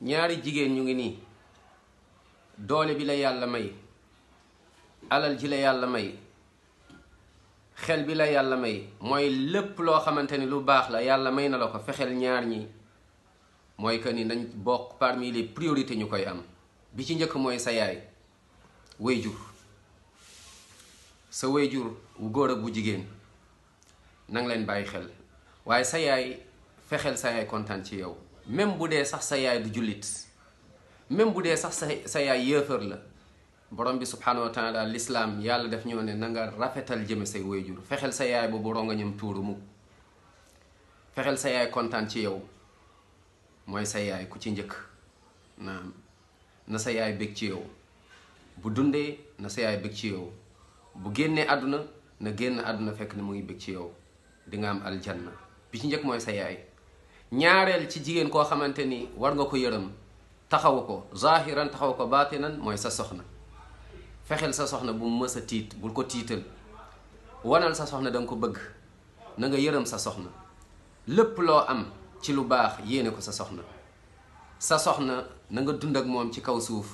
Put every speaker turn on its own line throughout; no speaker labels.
ñaari jigéen ñu ngi nii doole bi la yàlla may alal ji la yàlla may xel bi la yàlla may mooy lépp loo xamante ni lu baax la yàlla may na la ko fexeel ñaar ñi mooy que ni nañ bokk parmi les priorités ñu koy am. bi ci njëkk mooy sa yaay wayjur sa wayjur wu góor ak bu jigéen nang leen bàyyi xel waaye sa yaay fexeel sa yaay kontaan ci yow même bu dee sax sa yaay du jullit même bu dee sax sa yaay yéefar la borom bi subhanahu wa taala l'islam yàlla def ñoo ne na nga rafetal jëme say wayjur fexeel sa yaay boobu rongañam tuuru mukk fexeel sa yaay kontaan ci yow mooy sa yaay ku ci njëkk naam na sa yaay bég ci yow bu dundee na sa yaay bég ci yow bu génnee àdduna na génn àdduna fekk na mu ngi bég ci yow di nga am aljanna bi ci njëkk mooy sa yaay. ñaareel ci jigéen koo xamante ni war nga ko yërëm taxawu ko zahiran taxaw ko baatinan mooy sa soxna fexeel sa soxna bu mu mës a tiit bul ko tiital wanal sa soxna danga ko bëgg na nga yërëm sa soxna lépp loo am ci lu baax yéene ko sa soxna na nga dund ak moom ci kaw suuf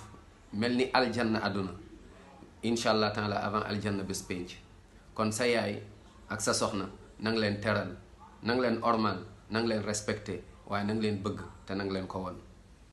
mel ni aljanna àdduna incha allah taala avant aljanna bés penc kon sa yaay ak sa soxna na nga leen teral na nga leen ormal na nga leen respecté waaye na nga leen bëgg te na nga leen ko won